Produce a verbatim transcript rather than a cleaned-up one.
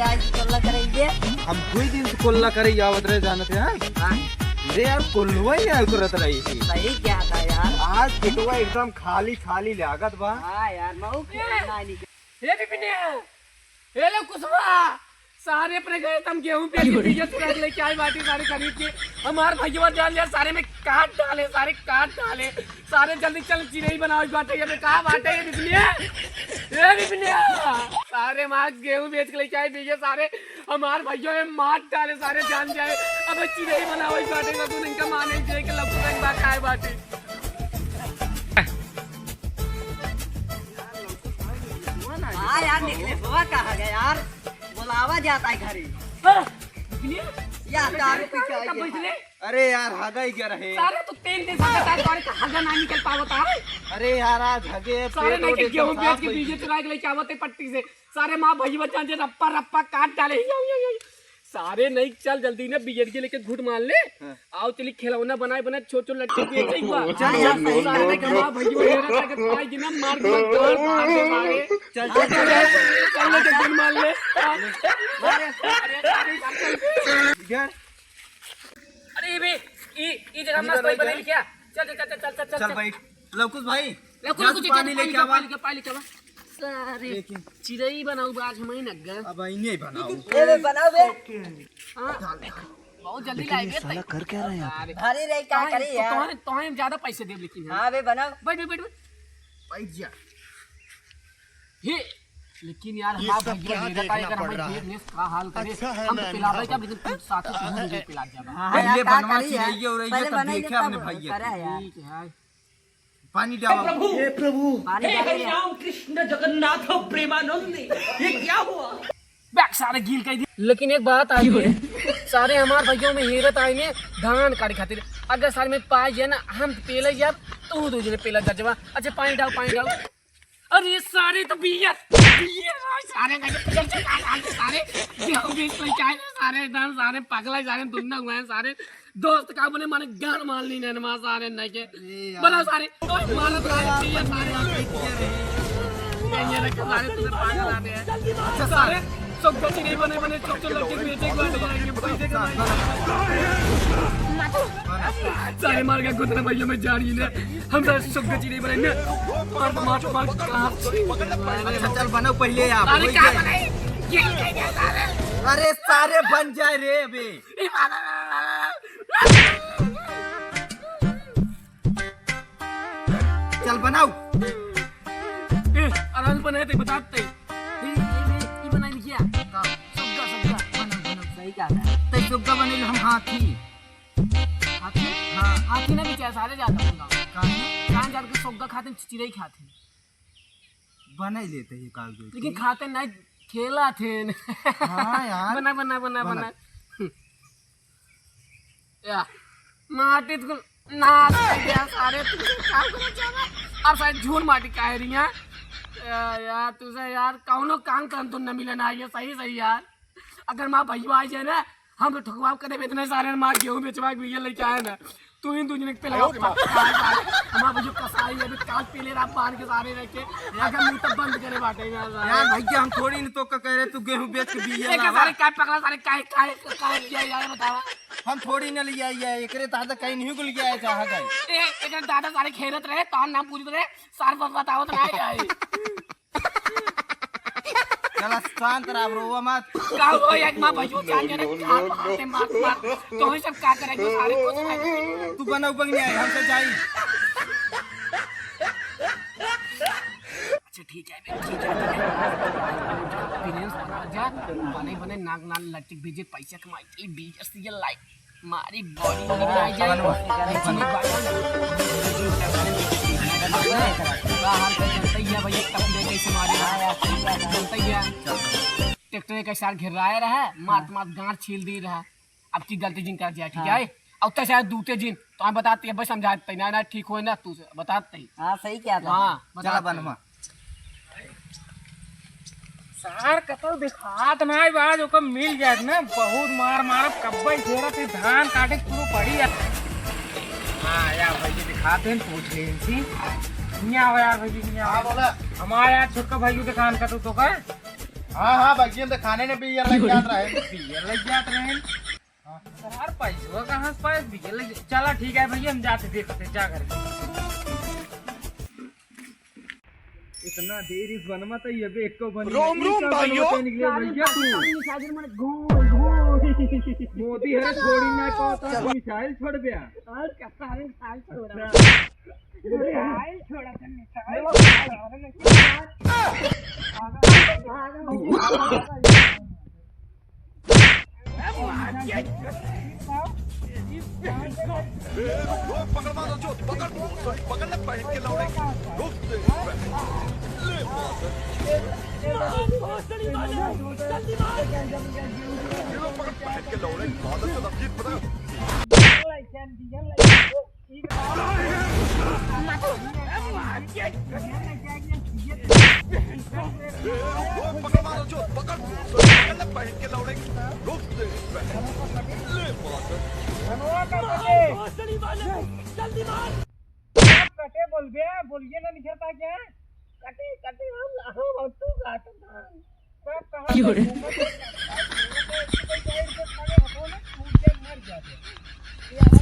आज कोल्ला करेंगे। हम दुई दिन से कोल्ला करे आवत रहे, जानत है, हाँ? हाँ। अरे यार, कोल्लवा ही नहीं उतरत रही थी। सही क्या था यार? आज पेटवा एकदम खाली खाली लागत बा। हाँ यार, मऊ के ना निकल। हे बिपिनिया, हे लो कुसुमा, सारे अपने गए तम गेहूं बेच के बीजे चुरा के लेके आए बाटी सारे खरीद के। हमार भैया जान लिया, सारे में काट डाले, सारे काट डाले। सारे जल्दी चल, चिरई बनावे बाटे, ये में का बाटे ये बिपिनिया? ए बिपिनिया, सारे मार गेहूं बेच के लेके आए बीजे सारे, हमार भैया में मार डाले, सारे जान जाए। अब चिरई बनावे बाटे, तो तू इनका माने जे के लपू रंग बा खाए बाटे। हाँ यार, निकले हुआ कहाँ गया यार? बुलावा जाता है घरे। हाँ, निकलिए। या दारू पी के आई है। अरे यार, हगा ही गया रहे। सारे तो तीन दिन से बता रहे, सारे का हगा ना निकल पावता है। अरे यार, आज हगे सारे पेट नहीं के ओट एकदम गेहूं बेच साफ के हो बीजे गया। चुरा के लेके आवते पट्टी से। सारे माँ भैया बच्चा जे रप्पा रप्पा काट डाले। यो, यो, यो। सारे नहीं, चल जल्दी ना बियर के लेके घूट मार ले। हाँ। आओ चली खिलौना बनाए बनाए छोट छोट लड़के बेचे एक बार। चल, चल, चल। सारे के माँ भैया बच्चा के पाए जी ना मार के मार मार दे मारे। चल, चल, चल, चल। चल लेके घूट मार ले। हाँ। मारे। इधर। अरे ये भी, ई, ई जगह इधर मस्त बैठ बनेली जा। क्या? चल, चल, चल, चल, चल, चल, चल। बैठ। लवकुश भाई, लवकुश, जा लवकुश, तू चल, पानी चल, लेके आवा। पानी लेके, पानी लेके आवा। सारे लेकिन चिरई बनाऊ बा आज हम ही नग्गा। अब इन्हें बनाओ। ए बे, बनाओ बे। हाँ। बहुत जल्दी लेकिन लाए ये बे, साला तै-, कर क्या रहा है यहाँ पे? अरे। भारी रही, का तोहें, करी यार? तोहें, तोहें हम ज्यादा पैसे देब लेकिन हम। हाँ बे, बनाओ। बैठ, बैठ, बैठ, बैठ। बैठ जा। हे, लेकिन यार, ये हमार सब भैया क्या मेरे देखना का अगर पड़ हमें रहा देख है? लेस का हाल करे, अच्छा है हम तो मैं पिलावे अंधा का, हूँ। लेकिन तू साथ में तू मुझे पिला जाबा। हाँ, पहले यार, का बनवा करी यार? चिरैया उरैया पहले तब बनाई देखे तब अपने भैया करे के। यार। ठीक है। पानी डालो। हे प्रभु, हे प्रभु। पानी हे डालो हरि यार। राम कृष्ण जगन्नाथ प्रेमानंद, ये क्या हुआ? बैग सारे गील कर दिए। लेकिन एक बात आई है, सारे हमार भैया में हेरत आई में धान काटे खातिर। अगर सारे में पाए जाए ना, हम पेले जाब, तू दो जने पेला जा जवा। अच्छा, पानी डाल, पानी डाल। अरे सारे तो बियर, बियर भाई, सारे का पियर से का डाल दे, सारे गेहूं बेच ले, क्या है, सारे एकदम, सारे पगला, सारे दुन्ना हुआ है, सारे दोस्त का बोले माने गान मार ली ने मां सारे नहीं के। अरे यार। बड़ा सारे, ओए मारा सारे, पियर सारे, ये रखे सारे, तुझे पागल आते हैं। अच्छा, सारे सब गची नहीं बने, बने छोटे लड़के बेचे के बाद ये पैसे कमाए। सारे मार के गुदरे भैया में जा रही ने। हम सारे सब गची नहीं बने ने। मार, मार, मार, कहाँ से? अच्छा, चल बनाओ पहले आप। अरे, वही क्या के। बनाई? ये क्या, क्या सारे? अरे, सारे बन जाए रे अबे। ये मारा। चल बनाओ। ए, आराम से बनाए थे, बता दे। ई, ई, ई, ई बनाई लिखिया। का? सुग्गा, सुग्गा। बनाओ, बनाओ। सही कहा था। तै सुग्गा बनेल, हम हाथी। हाथी? हाँ। हाथी ना बेचे, सारे जात हैं गाँव। काहे? जान जान के सुग्गा खाते हैं, चिरई खाते हैं। बनाई लेते हैं काल के। लेकिन खाते नहीं, खेला थे। हाँ यार। बना, बना, बना, बना। बना। या, माटी तो नाश कर दिया सारे, तुझे काम करना चाहिए। अब सारे झूठ माटी काहे रही हैं? या, यार, तुझे यार, कौनो काम करन तो न मिले ना, ये सही, सही यार। अगर माँ भैया आ जाए ना, हम तो ठुकवाव करे, इतने सारे माँ गेहूं बेचवा के लिए लेके आए ना। तू ही दू जने पे लगा। हमारा भैया कसाई है, अभी काल पीले रात बांध के सारे रखे। अगर मुंह तब बंद करे बाटे यार। यार भैया, हम थोड़ी न तो का कह रहे, तू गेहूं बेच के बीजे एक लावा। सारे काय पकड़ा, सारे काय, काय, काय लिया यार, बतावा। हम थोड़ी न लिया ये, एकरे दादा कहीं नहीं को लिया है, कहाँ गए? ए, एकरे दादा सारे खेलत रहे, तार नाम पूछत रहे, सार बात बतावत ना आए। चला शांत रह, रोवा मत। का हो एक माँ भैया जान जाने, चार पकड़ते मार मार। तो ही सब का करेंगे सारे कुछ नहीं। तू बना ऊपर नहीं आए, हमसे जाई। अच्छा ठीक है, ठीक है, ठीक है। एक्सपीरियंस बना जा, बने बने नाक नाल लटक भेजे, पैसा कमाई, बीस लाइक। मारी बॉडी बॉडी बनाई जाए। बाहर का जनता ही है भैया, तब ले कैसे मारे। जनता ही है। ट्रैक्टर के साथ घेराए रहा, मात मात गांड छील दी रहा। अब की गलती जिन कर दिया, ठीक है? अब तो शायद दूते जिन, तो हम बताते हैं, बस समझाते हैं, ना, ना, ठीक हो ना, तू से बताते हैं। हाँ, सही क्या था? हाँ, चला बताते हैं। बनवा। सार कतौ दिखात नाई बा, आज ओकर मिल जाए ना, बहुत मार मारब, कब्बे घेरत ही धान काटे के शुरू पड़ी है। हाँ यार, भैया दिखाते हैं, पूछ ले इनसे। नहीं आवा यार, भैया, नहीं आवा। हाँ, बोला। हमारा यार छोटका भैया दिखान का तो, तो का? हाँ, हाँ, भैया, हम तो खाने में बियर लग जात रहे। बियर लग जात रहे। हाँ। यार, पैसवा कहाँ से पाए? बियर लग, चला, ठीक है भैया, हम जाते, देखते, जा करके। इतना देर इस बनवा तो ये भी एको बनी रोम नहीं, रोम का भाइयों। बनवा तो निकले भैया तू। मोदी है, थोड़ी ना कहता, मिसाइल छोड़ दिया। और का सारे मिसाइल छोड़ रहा है। मिसाइल छोड़ा था, मिसाइल। ए, पकड़ मारो जो, पकड़, पकड़ ले बहन के लौड़े। रुक दे। ले मार। ये लो पकड़ बहन के लौड़े। मादर चोद, अब जीत पता। पकड़ मारो जो, पकड़, पकड़ ले बहन के लौड़े। रुक दे, बहन। ले मार। धनवा का कटे। जल्दी मार। कटे बोलबे, बोलिए ना निकलता क्या? कटे, कटे, हम, हम और तू काटत हन। सब कहाँ क्यों रे? घूमत है?